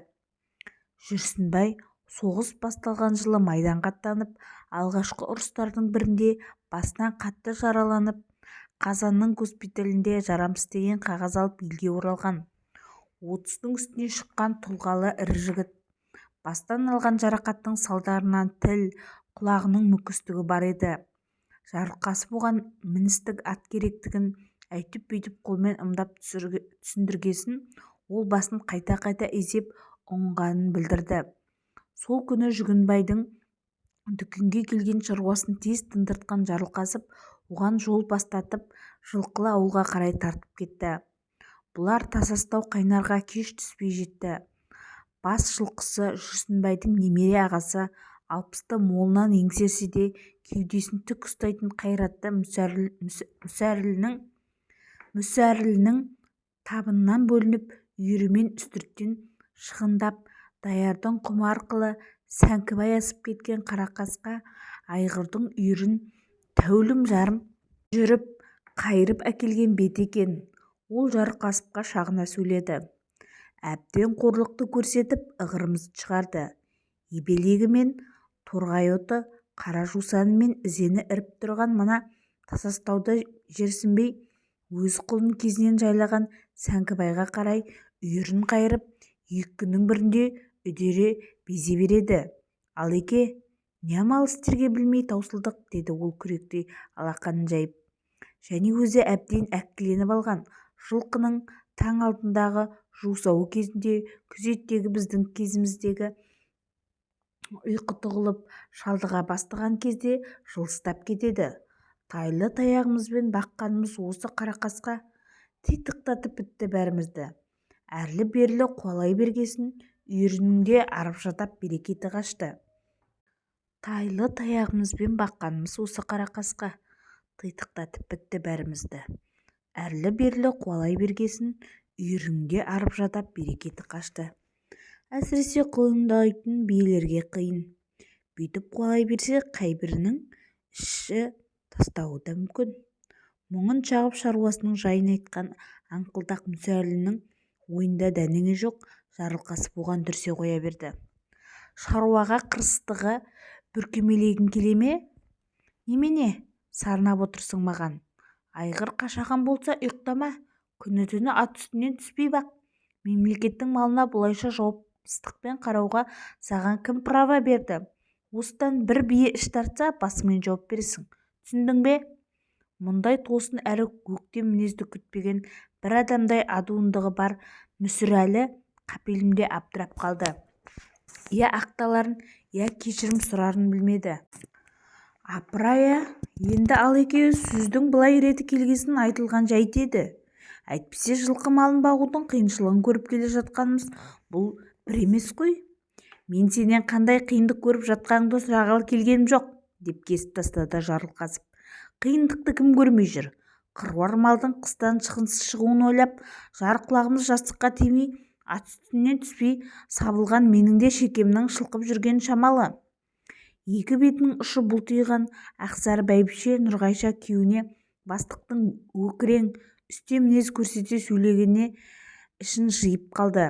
Жүрсінбай соғыс басталған жылы майданға аттанып, алғашқы ұрыстардың бірінде басынан қатты жараланып, Қазанның госпиталінде жарамсыз деген қағаз алып елге оралған. 30-дың үстіне шыққан тұлғалы ірі жігіт. Бастан алған жарақаттың салдарынан тіл, құлағының мүкістігі бар еді. Жарылқасов оған міністік ат керектігін әйтіп-бүйтіп қолмен ымдап түсіндіргесін, ол басын қайта-қайта изеп ұғынғанын білдірді. Сол күні Жүгінбайдың дүкенге келген шаруасын тез тындыртқан Жарылқасов оған жол бастатып, жылқылы ауылға қарай тартып кетті. Бұлар тасастау қайнарға кеш түспей жетті. Бас жылқышы Жүрсінбайдың немере ағасы, 60-ты молынан еңсерсе де кеудесін тік ұстайтын қайратты Мүсірәлінің табынынан бөлініп, үйірімен үстірттен шығындап, Даярдың құмы арқылы Сәңкібай асып кеткен қарақасқа айғырдың үйірін тәулім жарым жүріп қайырып әкелген беті екен. Ол Жарылқасовқа шағына сөйледі. Әбден қорлықты көрсетіп, ығырымызды шығарды. Ебелегі мен торғай оты, қара жусаны мен ізені іріп тұрған мына тасастауды жерсінбей, өз құлын кезінен жайлаған Сәңкібайға қарай үйірін қайырып, екі күннің бірінде үдере безе береді. Ал-еке, не амал істерге білмей таусылдық, деді ол күректей алақанын жайып. Және өзі әбден әккіленіп алған. Жылқының таң алдындағы жусауы кезінде, күзеттегі біздің кезіміздегі ұйқы тығылып, шалдыға бастаған кезде жылыстап кетеді. Тайлы таяғымызбен баққанымыз осы қарақасқа. Титықтатып бітті бәрімізді. Әрлі-берлі қуалай бергесін үйірінің де арып-жадап берекеті қашты. Тайлы таяғымызбен баққанымыз осы қарақасқа. Титықтатып бітті бәрімізді. Әрлі-берлі қуалай бергесін үйірінің де арып-жадап берекеті қашты. Әсіресе құлындайтын биелерге қиын. Бүйтіп қуалай берсе, қайбірінің іші тастауы да мүмкін. Мұңын шағып, шаруасының жайын айтқан аңқылдақ Мүсірәлінің ойында дәнеңе жоқ, Жарылқасов оған дүрсе қоя берді. Шаруаға қырыстығы бүркемелегің келе ме? Немене, сарнап отырсың маған? Айғыр қашаған болса ұйықтама, күні-түні ат үстінен түспей бақ. Мемлекеттің малына бұлайша жауапсыздықпен қарауға саған кім права берді? Осыдан бір бие іш тартса, басыңмен жауап бересің. Түсіндің бе? Мұндай тосын әрі өктем мінезді күтпеген бір адамдай адуындығы бар Мүсірәлі қапелімде абдырап қалды. Я ақталарын, я кешірім сұрарын білмеді. Апырай-а, енді ал-еке, сөздің былай реті келгесін айтылған жайт еді. Әйтпесе жылқы малын бағудың қиыншылығын көріп келе жатқанымыз бұл бір емес қой. Мен сенен қандай қиындық көріп жатқаныңды сұрағалы келгенім жоқ, деп кесіп тастады Жарылқасов. Қиындықты кім көрмей жүр? Қыруар малдың қыстан шығынсыз шығуын ойлап, жар құлағымыз жастыққа тимей, ат үстінен түспей сабылған менің де шекемнің шылқып жүргені шамалы. Екі бетінің ұшы бұлтиған ақсары бәйбіше Нұрғайша күйеуіне бастықтың өкірең, үстем мінез көрсете сөйлегеніне ішін жиып қалды.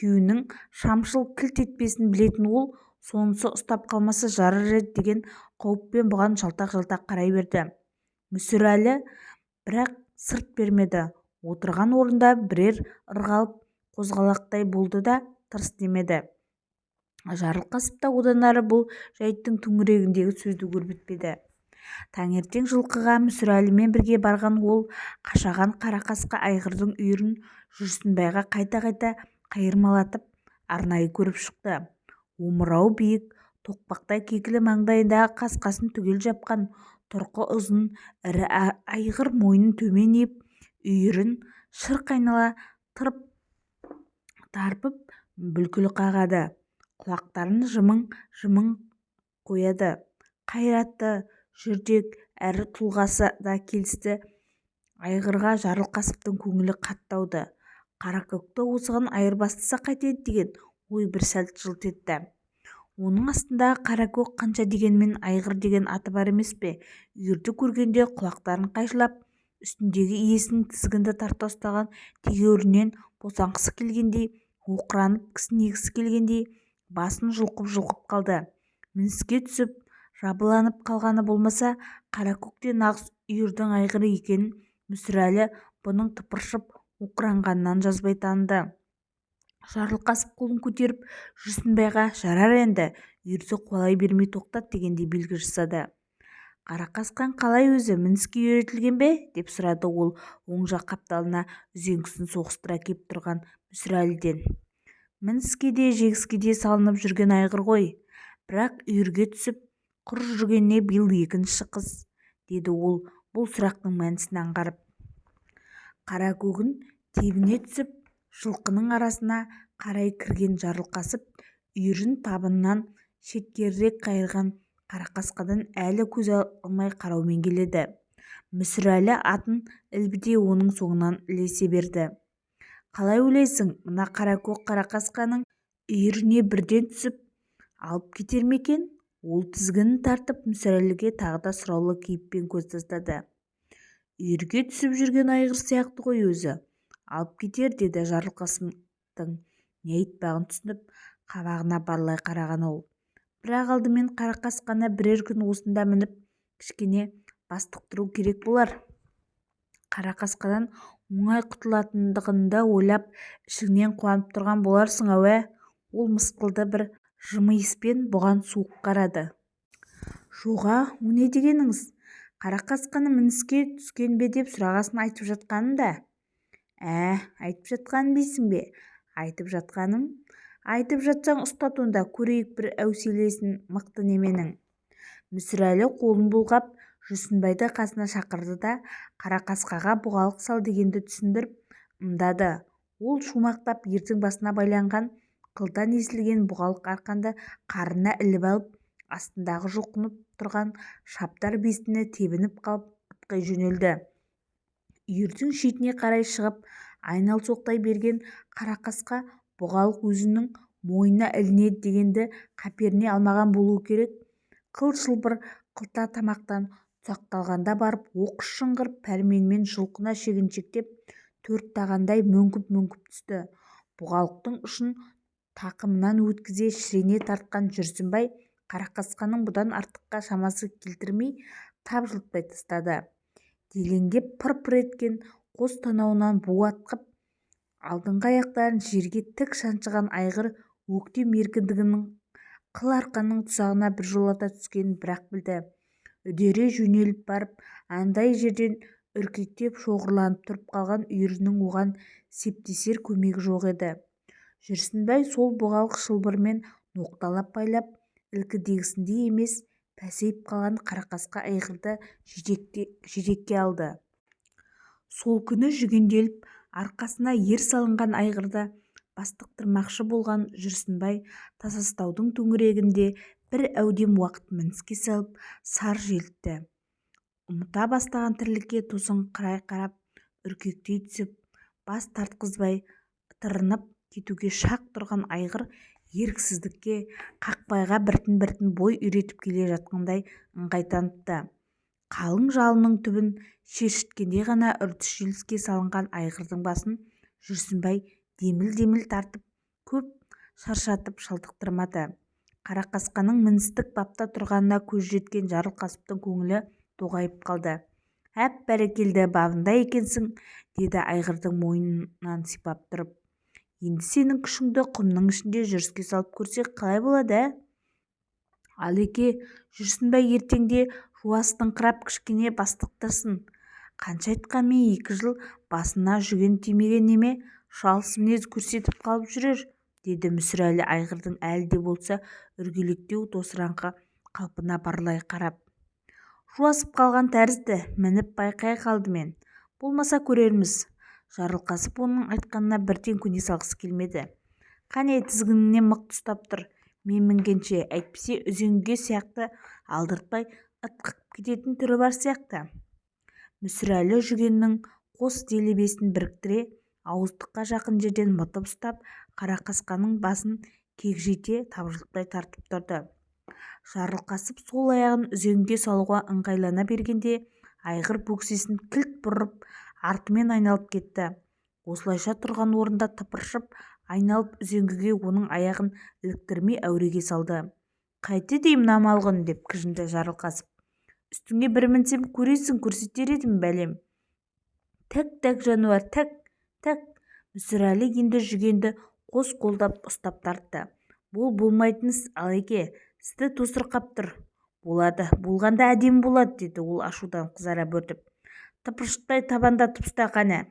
Күйеуінің шамшыл кілт етпесін білетін ол, сонысы ұстап қалмаса жарар еді деген қауіппен бұған жалтақ-жалтақ қарай берді. Мүсірәлі бірақ сырт бермеді. Отырған орнында бірер ырғалып қозғалақтай болды да тырс демеді. Жарылқасов та одан ары бұл жайттың төңірегіндегі сөзді өрбітпеді. Таңертең жылқыға Мүсірәлімен бірге барған ол қашаған қарақасқа айғырдың үйірін Жүрсінбайға қайта-қайта қайырмалатып арнайы көріп шықты. Омырауы биік, тоқпақтай кекілі маңдайындағы қасқасын түгел жапқан тұрқы ұзын ірі айғыр мойнын төмен иіп, үйірін шырқ айнала тарпып бүлкіл қағады. Құлақтарын жымың-жымың қояды. Қайратты, жүрдек, әрі тұлғасы да келісті айғырға Жарылқасовтың көңілі қатты ауды. Қаракөкті осыған айырбастаса қайтеді деген ой бір сәт жылт етті. Оның астындағы Қаракөк қанша дегенмен айғыр деген аты бар емес пе, үйірді көргенде құлақтарын қайшылап, үстіндегі иесінің тізгінді тарта ұстаған тегеурінінен босанғысы келгендей, оқыранып кісінегісі келгендей басын жұлқып-жұлқып қалды. Мініске түсіп жабыланып қалғаны болмаса, Қаракөк те нағыз үйірдің айғыры екенін Мүсірәлі бұның тыпыршып оқыранғанынан жазбай таныды. Жарылқасов қолын көтеріп Жүрсінбайға жарар енді, үйірді қуалай бермей тоқтат дегендей белгі жасады. Қарақасқан қалай өзі, мініске үйретілген бе? Деп сұрады ол оң жақ қапталына үзеңгісін соғыстыра кеп тұрған Мүсірәліден. Мініске де, жегіске де салынып жүрген айғыр ғой. Бірақ үйірге түсіп құр жүргеніне биыл екінші қыс, деді ол бұл сұрақтың мәнісін аңғарып. Қаракөгін Тебіне түсіп жылқының арасына қарай кірген Жарылқасып үйірін табыннан шеткерірек қайырған Қарақасқадан әлі көз алмай қараумен келеді. Мүсірәлі атын ілбіте оның соңынан ілесе берді. Қалай ойлайсың, мына қаракөк Қарақасқаның үйіріне бірден түсіп алып кетер ме екен? Ол тізгінін тартып Мүсірәліге тағы да сұраулы кейіппен көз тастады. Үйірге түсіп жүрген айғыр сияқты ғой өзі. Алып кетер, деді Жарылқасынтың не айтпағын түсініп, қабағына барлай қараған ол. Бірақ алдымен Қарақасқаны бірер күн осында мініп, кішкене бастықтыру керек болар. Қарақасқадан оңай құтылатындығыңды ойлап, ішіңнен қуанып тұрған боларсың-ау, ә? Ол мысқылды бір жымиыспен бұған суық қарады. Жоға, о не дегеніңіз? Қарақасқаны мініске түскен бе деп сұрағасын айтып жатқаным да. Ә, айтып жатқаным дейсің бе? Айтып жатқаным. Айтып жатсаң, ұстат онда, көрейік бір әуселесін мықты неменің. Мүсірәлі қолын бұлғап, Жүрсінбайды қасына шақырды да, Қарақасқаға бұғалық сал дегенді түсіндіріп ымдады. Ол шумақтап ердің басына байланған қылдан есілген бұғалық арқанды қарнына іліп алып, астындағы жұлқынып тұрған шабдар бестіні тебініп қалып ытқи жөнелді. Үйірдің шетіне қарай шығып айналсоқтай берген Қарақасқа бұғалық өзінің мойнына ілінеді дегенді қаперіне алмаған болуы керек, қыл шылбыр қылта тамақтан тұсақталғанда барып оқыс шыңғырып, пәрменімен жұлқына шегіншектеп, төрт тағандай мөңкіп-мөңкіп түсті. Бұғалықтың ұшын тақымынан өткізе шірене тартқан Жүрсінбай Қарақасқаның бұдан артыққа шамасы келтірмей тапжылтпай тастады. Делеңдеп пыр-пыр еткен қос танауынан бу атқып, алдыңғы аяқтарын жерге тік шаншыған айғыр өктем еркіндігінің қыл арқанның тұзағына біржолата түскенін бір-ақ білді. Үдере жөнеліп барып, анадай жерден үркектеп шоғырланып тұрып қалған үйірінің оған септесер көмегі жоқ еді. Жүрсінбай сол бұғалық шылбырмен ноқталап байлап, ілкідегісіндей емес, пәсейіп қалған Қарақасқа айғырды жетекке алды. Сол күні жүгенделіп, арқасына ер салынған айғырды бастықтырмақшы болған Жүрсінбай тасастаудың төңірегінде бір әудем уақыт мініске салып сар желітті. Ұмыта бастаған тірлікке тосыңқырай қарап, үркектей түсіп, бас тартқызбай ытырынып кетуге шақ тұрған айғыр еріксіздікке, қақпайға біртін-біртін бой үйретіп келе жатқандай ыңғай танытты. Қалың жалының түбін шершіткенде ғана үрдіс желіске салынған айғырдың басын Жүрсінбай деміл-деміл тартып, көп шаршатып шалдықтырмады. Қарақасқаның міністік бапта тұрғанына көзі жеткен Жарылқасыптың көңілі тоғайып қалды. Әп бәрекелді, бабында екенсің, деді айғырдың мойнынан сипап тұрып. Енді сенің күшіңді құмның ішінде жүріске салып көрсек қалай болады, ә? Алеке, Жүрсінбай ертеңде жуасытыңқырап кішкене бастықтырсын. Қанша айтқанмен 2 жыл басына жүген тимеген неме, шалыс мінез көрсетіп қалып жүрер, деді Мүсірәлі айғырдың әлі де болса үргелектеу тосыраңқы қалпына барлай қарап. Жуасып қалған тәрізді, мініп байқайық алдымен. Болмаса көрерміз. Жарылқасып оның айтқанына бірден көне салғысы келмеді. Қане, тізгініңнен мықты ұстап тұр, мен мінгенше, әйтпесе үзеңгіге сияқты алдыртпай ытқып кететін түрі бар сияқты. Мүсірәлі жүгеннің қос делебесін біріктіре ауыздыққа жақын жерден мытып ұстап, Қарақасқаның басын кегжите тапжылтпай тартып тұрды. Жарылқасып сол аяғын үзеңгіге салуға ыңғайлана бергенде айғыр бөксесін кілт бұрып, артымен айналып кетті. Осылайша тұрған орнында тыпыршып айналып үзеңгіге оның аяғын іліктірмей әуреге салды. Қайте дей мына малғұн, деп кіжінді Жарылқасып. Үстіңе бір мінсем көресің, көрсетер едім бәлем. Тәк-тәк жануар, тәк, тәк. Мүсірәлі енді жүгенді қос қолдап ұстап тартты. Бұл болмайтын іс, Алеке, сізді тосырқап тұр. Болады, болғанда әдемі болады, деді ол ашудан қызара бөртіп. Тыпыршытпай табандатып ұста қане.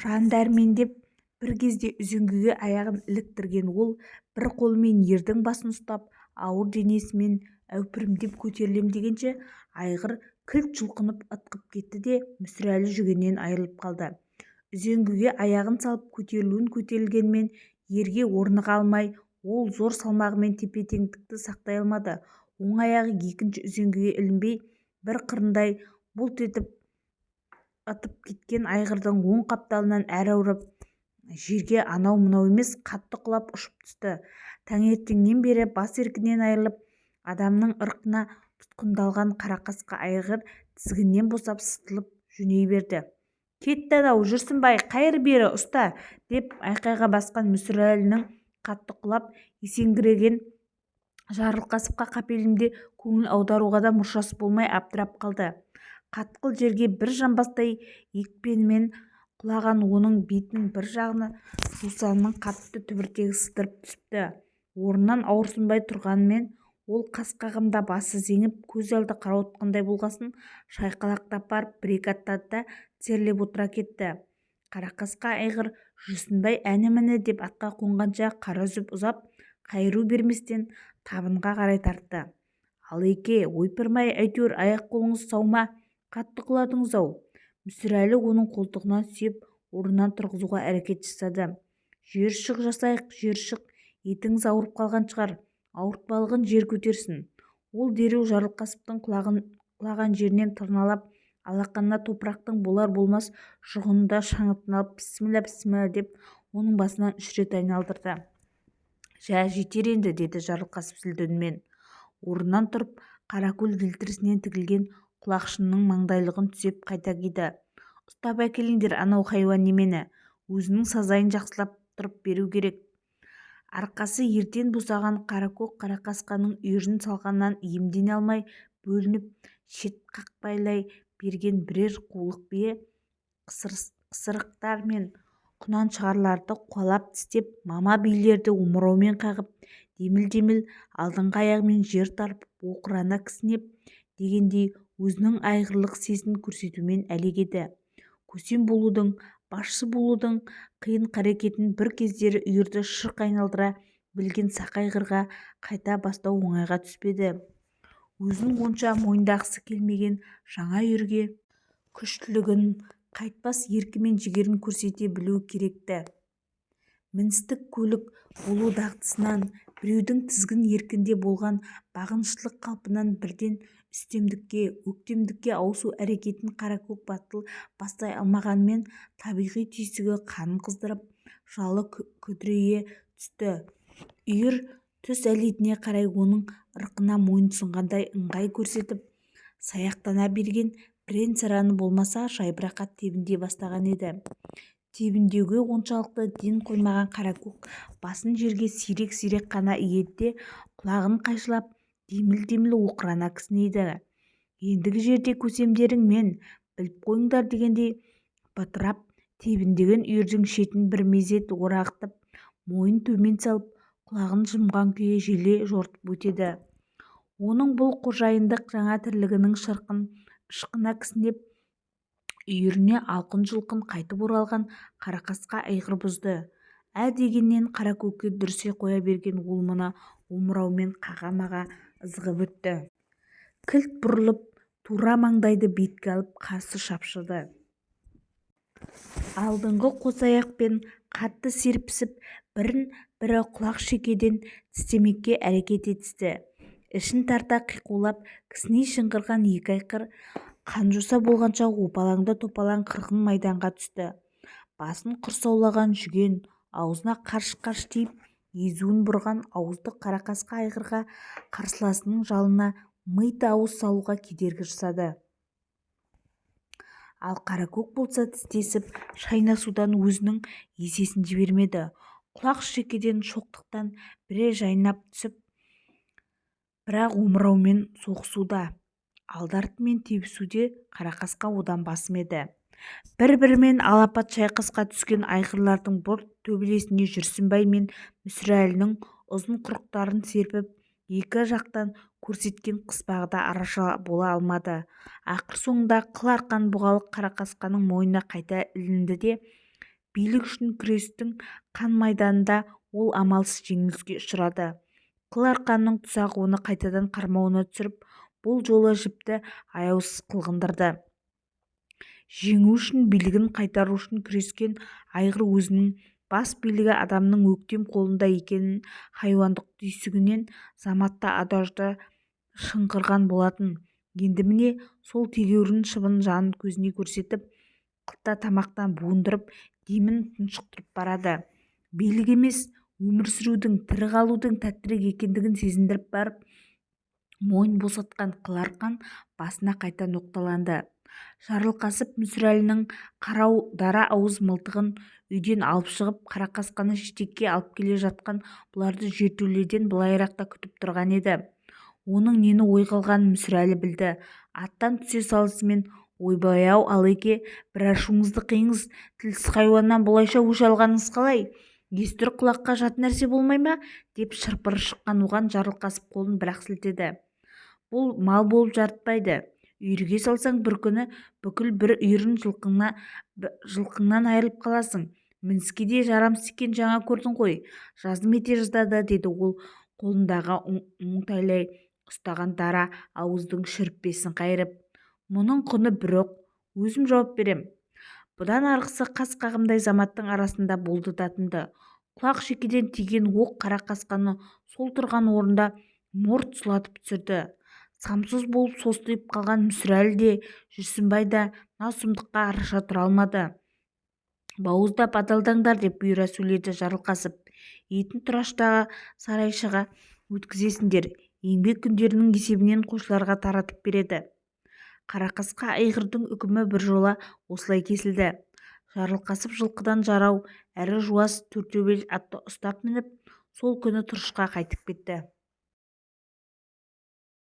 Жан дәрмендеп бір кезде үзеңгіге аяғын іліктірген ол бір қолымен ердің басын ұстап, ауыр денесімен әупірімдеп көтерілем дегенше, айғыр кілт жұлқынып ытқып кетті де, Мүсірәлі жүгеннен айырылып қалды. Үзеңгіге аяғын салып көтерілуін көтерілгенмен ерге орныға алмай, ол зор салмағымен тепе-теңдікті сақтай алмады. Оң аяғы екінші үзеңгіге ілінбей, бір қырындай бұлт етіп ытып кеткен айғырдың оң қапталынан әрі ұрып, жерге анау-мынау емес, қатты құлап ұшып түсті. Таңертеңнен бері бас еркінен айырылып, адамның ырқына тұтқындалған қарақасқа айғыр тізгіннен босап, сытылып жөней берді. Кетті анау, Жүрсінбай, қайыр бері, ұста! Деп айқайға басқан Мүсірәлінің қатты құлап, есеңгіреген Жарылқасовқа қапелімде көңіл аударуға да мұршасы болмай абдырап қалды. Қатқыл жерге бір жамбастай екпінімен құлаған оның бетінің бір жағына жусанның қатты түбіртегі сыдырып түсіпті. Орнынан ауырсынбай тұрғанмен, ол қас қағымда басы зеңіп, көз алды қарауытқандай болғасын, шайқалақтап барып бір-екі аттады да тізерлеп отыра кетті. Қарақасқа айғыр Жүрсінбай әні-міне деп атқа қонғанша қара үзіп ұзап, қайыру берместен табынға қарай тартты. Ал-еке, ойпырмай, әйтеуір аяқ-қолыңыз сау ма, қатты құладыңыз-ау? Мүсірәлі оның қолтығынан сүйеп, орнынан тұрғызуға әрекет жасады. Жершық жасайық, жершық, етіңіз ауырып қалған шығар. Ауыртпалығын жер көтерсін. Ол дереу Жарылқасовтың құлаған жерінен тырналап, алақанына топырақтың болар-болмас жұғынын да шаңытын алып, пісміллә, пісміллә деп оның басынан үш рет айналдырды. Жә, жетер енді, деді Жарылқасов зілді үнмен. Орнынан тұрып, қаракөл елтірісінен тігілген құлақшынының маңдайлығын түзеп қайта киді. Ұстап әкеліңдер анау хайуан немені, өзінің сазайын жақсылап тұрып беру керек. Арқасы ерден босаған Қаракөк Қарақасқаның үйірін салғаннан иемдене алмай бөлініп, шет қақпайлай берген бірер қулық бие, қысырықтар мен құнаншығарларды қуалап тістеп, мама биелерді омырауымен қағып, деміл-деміл алдыңғы аяғымен жер тарпып оқырана кісінеп дегендей өзінің айғырлық сезін көрсетумен әлек еді. Көсем болудың, басшы болудың қиын қарекетін бір кездері үйірді шырқ айналдыра білген сақа айғырға қайта бастау оңайға түспеді. Өзін онша мойындағысы келмеген жаңа үйірге күштілігін, қайтпас еркі мен жігерін көрсете білуі керек-ті. Міністік көлік болу дағдысынан, біреудің тізгін еркінде болған бағыныштылық қалпынан бірден үстемдікке, өктемдікке ауысу әрекетін Қаракөк батыл бастай алмағанымен, табиғи түйсігі қанын қыздырып, жалы күдірейе түсті. Үйір түс әлетіне қарай оның ырқына мойынсұнғандай ыңғай көрсетіп, саяқтана берген бірен-сараны болмаса, жайбарақат тебіндей бастаған еді. Тебіндеуге оншалықты ден қоймаған Қаракөк басын жерге сирек-сирек қана иеді де, құлағын қайшылап, деміл-деміл оқырана кісінейді. Ендігі жерде көсемдерің мен, біліп қойыңдар дегендей бытырап тебіндеген үйірдің шетін бір мезет орағытып, мойнын төмен салып, құлағын жұмған күйі желе жортып өтеді. Оның бұл қожайындық жаңа тірлігінің шырқын ышқына кісінеп, үйіріне алқын-жұлқын қайтып оралған Қарақасқа айғыр бұзды. Ә дегеннен Қаракөкке дүрсе қоя берген ол мұны омырауымен қаға-маға ызғып өтті. Кілт бұрылып, тура маңдайды бетке алып қарсы шапшыды. Алдыңғы қос аяқпен қатты серпісіп, бірін-бірі құлақ шекеден тістемекке әрекет етісті. Ішін тарта қиқулап, кісіней шыңғырған екі айғыр қанжоса болғанша опалаңды-топалаң қырғын майданға түсті. Басын құрсаулаған жүген, аузына қарш-қарш тиіп, езуін бұрған ауыздық қарақасқа айғырға қарсыласының жалына мита ауыз салуға кедергі жасады. Ал Қаракөк болса тістесіп, шайнасудан өзінің есесін жібермеді. Құлақ шекеден шоқтықтан бірер жайнап түсіп, бірақ омыраумен соғысуда, алды-артымен тебісуде Қарақасқа одан басым еді. Бір-бірімен алапат шайқасқа түскен айғырлардың бұл төбелесіне Жүрсінбай мен Мүсірәлінің ұзын құрықтарын серпіп, екі жақтан көрсеткен қыспағы да араша бола алмады. Ақыр соңында қыл арқан бұғалық Қарақасқаның мойнына қайта ілінді де, билік үшін күрестің қан майданында ол амалсыз жеңіліске ұшырады. Қыл арқанның тұзағы оны қайтадан қармауына түсіріп, бұл жолы жіпті аяусыз қылғындырды. Жеңу үшін, билігін қайтару үшін күрескен айғыр өзінің бас билігі адамның өктем қолында екенін хайуандық түйсігінен заматта адажда шыңғырған болатын. Енді міне, сол тегеурін шыбын жанын көзіне көрсетіп, қылта тамақтан буындырып, демін тұншықтырып барады. Билік емес, өмір сүрудің, тірі қалудың тәттірек екендігін сезіндіріп барып, мойын босатқан қыл арқан басына қайта ноқталанды. Жарылқасып Мүсірәлінің қарау дара ауыз мылтығын үйден алып шығып, Қарақасқаны жетекке алып келе жатқан бұларды жертөледен былайырақта күтіп тұрған еді. Оның нені ойға алғанын Мүсірәлі білді. Аттан түсе салысымен: «Ойбай-ау, Алеке, бір ашуыңызды қиыңыз, тілсіз хайуаннан бұлайша өш алғаныңыз қалай? Естір құлаққа жат нәрсе болмай ма?» – деп шырпыры шыққан оған Жарылқасып қолын бір-ақ сілтеді. «Бұл мал болып жарытпайды. Үйірге салсаң, бір күні бүкіл бір үйірін жылқыңнан айырылып қаласың. Мініске де жарамсыз екенін жаңа көрдің ғой, жазым ете жаздады», – деді ол қолындағы оңтайлай ұстаған дара ауыздың шүріппесін қайырып. «Мұның құны бір оқ, өзім жауап берем». Бұдан арғысы қас қағымдай заматтың арасында болды да тынды. Құлақ шекеден тиген оқ Қарақасқаны сол тұрған орнында морт сұлатып түсірді. Самсоз болып состиып қалған Мүсірәлі де, Жүрсінбай да мына сұмдыққа араша тұра алмады. «Бауыздап адалдаңдар», – деп бұйыра сөйледі Жарылқасып. «Етін Тұраштағы сарайшыға өткізесіңдер, еңбек күндерінің есебінен қойшыларға таратып береді». Қарақасқа айғырдың үкімі біржола осылай кесілді. Жарылқасып жылқыдан жарау әрі жуас тортөбел атты ұстап мініп, сол күні Тұрышқа қайтып кетті.